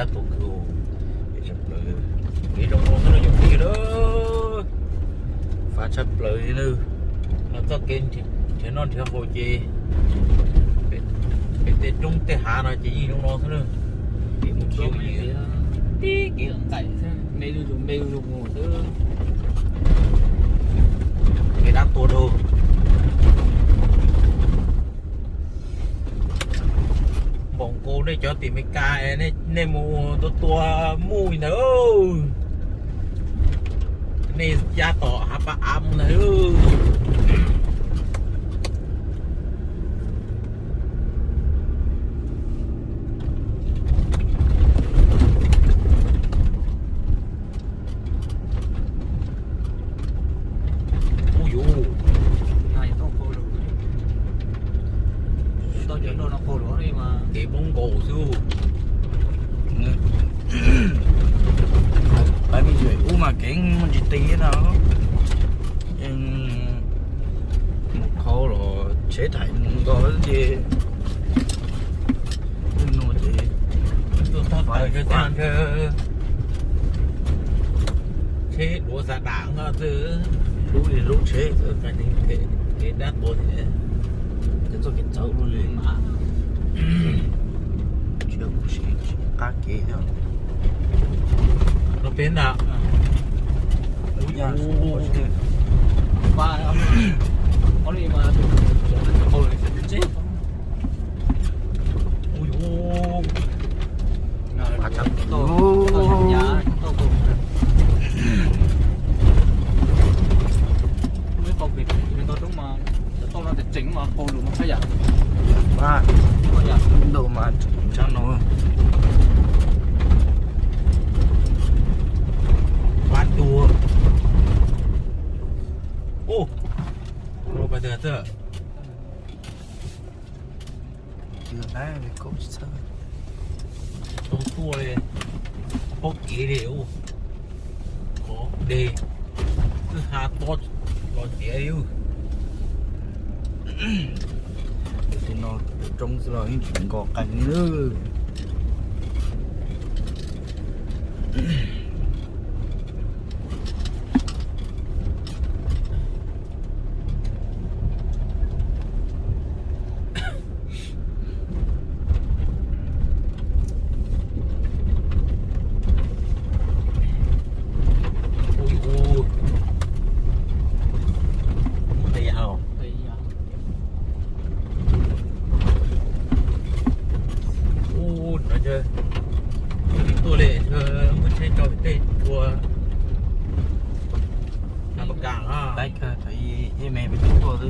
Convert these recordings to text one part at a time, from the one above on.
Tus kwv, kev zoo no xwb no cov phooj ywg na, fab tshaj plaws li na. Los txoj kev nrhiav noj nrhiav haus ces pem tej roob tej hav no ces yeej zoo no xwb na. Kev mus tsis yooj yim, tib kev ntxaim xwb, me zuj zus me zuj zus mus xwb. Kev dab tuag dhau. Npaum nkaus nej cov tim Amelikas, nej mus tua tua muj li ntawd, nej ya tom hav pas av mus ntag. Ub yuv, kev poob nkaus xwb. Pab me ntsis ub mas kev muaj ntsis ti no. Mus khau los tsheb thaim mus nkaus ces, no ces tuaj txog taws, tsheb duav xav dam no xwb. Lub li lub tsheb, kev dab tuag thiab, txoj kev txawv luaj li. Tsis, tsis qab kev thiab. Los pem ntag. Ub yuv, ntau mas tseem ntshab no. Pab tuag. Ub, pab tuag. Tau tuaj li, paub kev li, qhov deg twb ha tob los tiav li. Tus no roob xwb los yeej tsis nkos qees li. Ub, no ces tuaj li, muab tsheb tso tej tua. Ib me peb tuaj,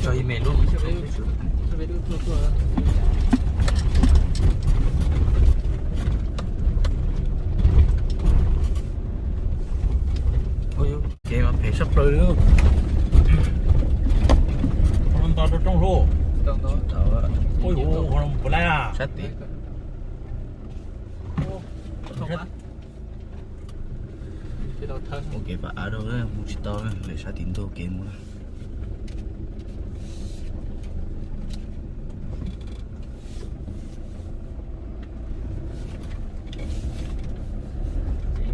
tso ib me lub. Kev mas phem sab plaws li. Qhov no nto rau rooj hlo. Ua yuav qhov no mus puas laij a? Sab tid. Ua kev pab av rau, mus tsis tau, lawv sab tim ntug kev mus.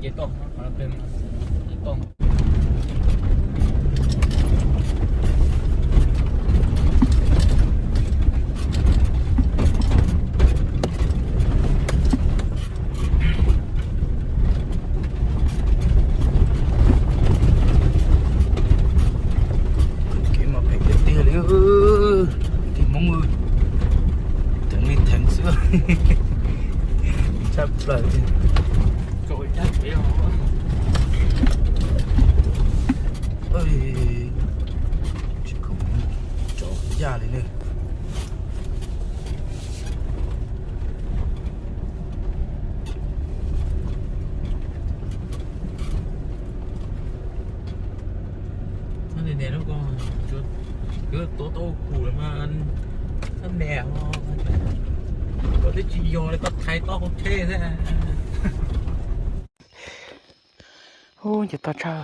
Kev mas phem tiag tiag li, kwv tij Hmoob, theev li theev xwb, tshaj plaws li. Tsis khoom tso yaj li ne. Txhob nias nias lub ko, kuv tuav tau kuv lawm mas, txhob nias os. Koj twb tsis yog li, koj thaiv tau hauv tsheb thiab. Ub, nce toj tshaj,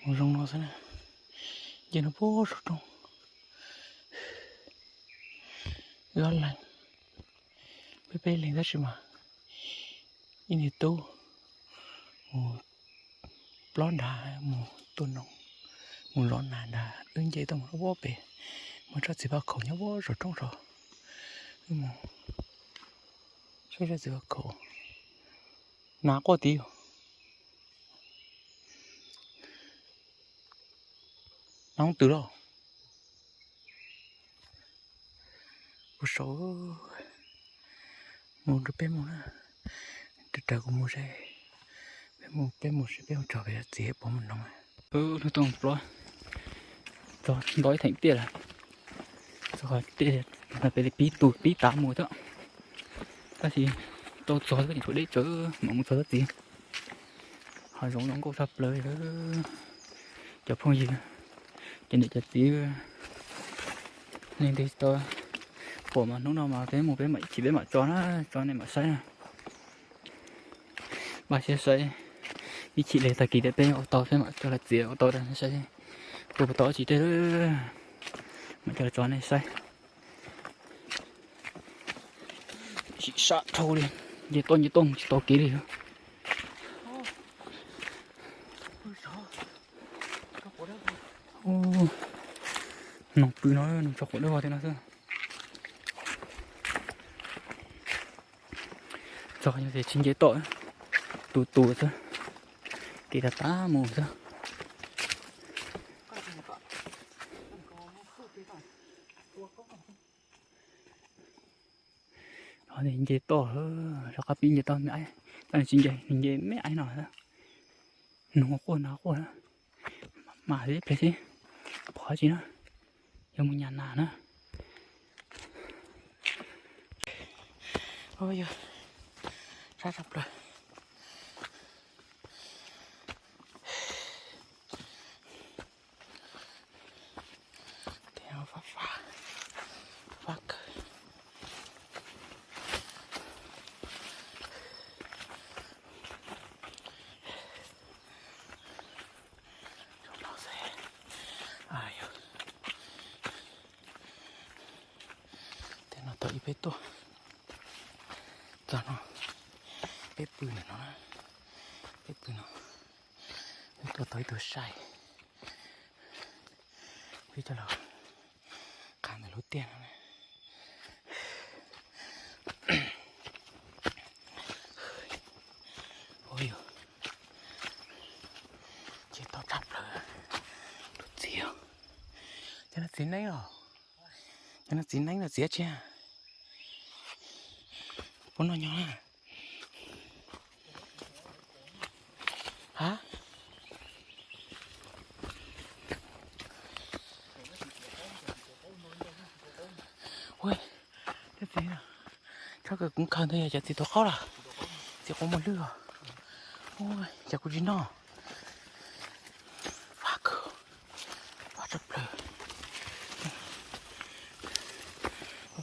mus zoo no xwb na. Nce no puag saum roob, Gob Leeg, Peb peb leeg tab sis mas ib niag tub mus plob nrad mus tua noog, mus zov nas nrad, wb nce tuaj mus rau pem, muaj tsob txiv paj khaum nyob puag saum roob zos, wb mus saib tsob txiv paj khaum. Nas quaj tid. Nas hoob twm los. Puag saud mus rau peb mus na, raws raws kuv mus seb, peb mus peb mus seb peb mus txog pem txiv puas muaj noog. Hnub tuaj plob txog nto ib theem tiaj lawm, txog qhov tiaj peb li pib tus pib tav mus thiab, tab sis tau txog tseem tshuav deb tsawv mam mus txog tsob txiv. Hav zoov zoo nkauj tshaj plaws. Cov phooj ywg, cov niam cov txiv, leej twg tsis tau pom mas hnub no mas peb mus peb mam chim peb mam tso na, tso nej mam saib na. Npaj siab saib, ib chim li tag kis thiab peb ua tau peb mam coj los txiav ua tau saib puas tau tsis teg, mam coj los tso nej saib. Sim sab dhau li, nce tuaj nce tuaj tsis tau kev li. Noog pw no, noog tso quav dawb vog thiab no xwb. Txog ces tsis nce toj, tus tus xwb, kev tas tas mus xwb. Nce toj, rov qab pib nce toj me aib, tab nws tsis nce, nws nce me aib no xwb. Noog quaj nas quaj, mas ib pliag xwb, pom dab tsi na, yuav mus nyas nas na. Yog sab tshaj plaws. Fab fab, fab kawg. Tej no tau ib peb tuaj, txog no peb pw ntawm no, peb pw no, peb tuaj tau ib tug sai, peb coj los qha ntawm lub tiaj no. Ua yog ces tau tshaj plaws tus txiv, cov no txiv neeb los, cov no txiv neeb los txiv tsi, puab noj nyob na. Ha, tsob kawg kuv khaws ntawd yog cov txiv tuav qaub lawm, txiv quav muag lwj os. Cas kuv tsis noj. Fab kawg, fab tshaj plaws.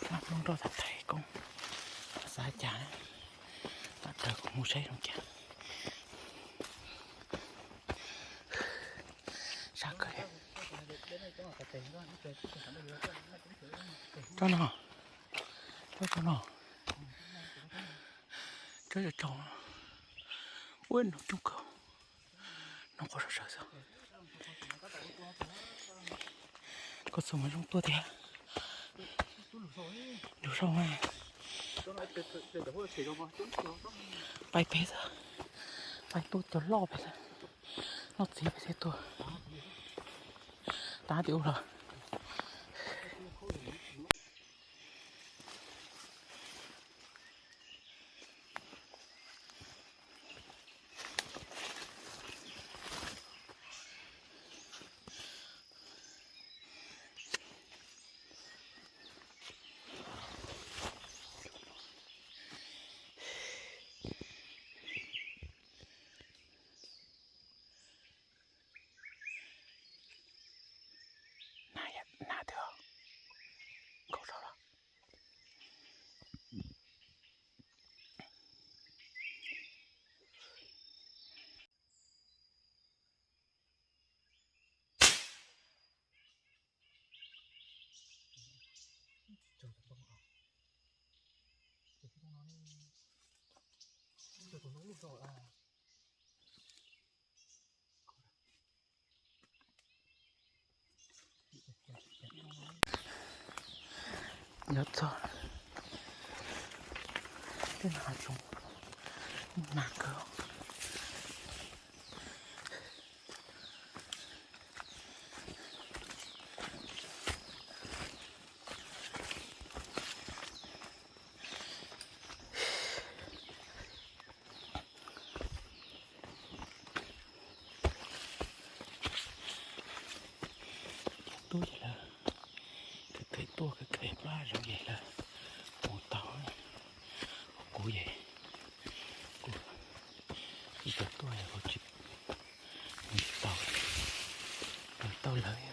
Fab nroj tag tag koob, xav cas, tab raws kuv mus saib zoo cas. Sab kawg. Tsob no, tsob tsob no, tsob tsob no, ua no coob kawg, no quaj sawv sawv xwb. Koj txog mas zoo tuaj tiag. Lug sau na. Pais pem xwb, pais tuaj cov loj pem xwb, noj txiv pem thiaj tuaj. Tav tim ub los. Nyob txog tej hav zoov, nag kawg. Tuaj ces lawv kheev tuaj kheev pab zoo ces lawv mus tau. Kuv ces kuv tsis tau tuaj, kuv tsis, tsis tau, tsis tau lawv.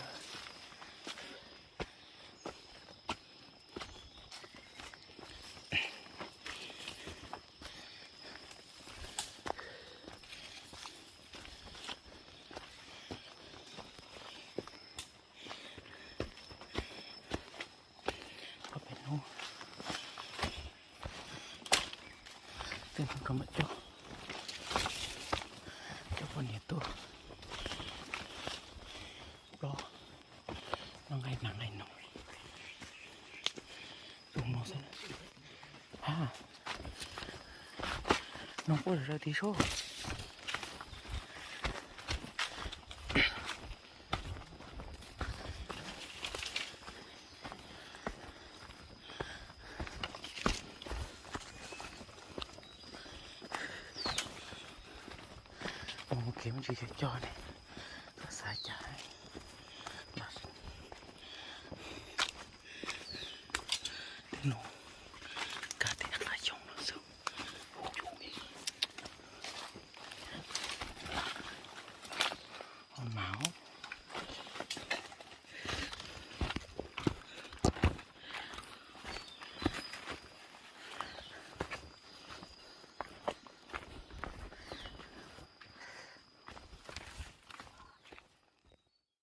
Ob peb hnub, tej hnub rau mam coj, coj poj niam tuaj plob, noj nqaij nas nqaij noog. Tus no xwb. Ha, noog quaj zom zaws tid sub. Mus kev me ntsis cog cog ne.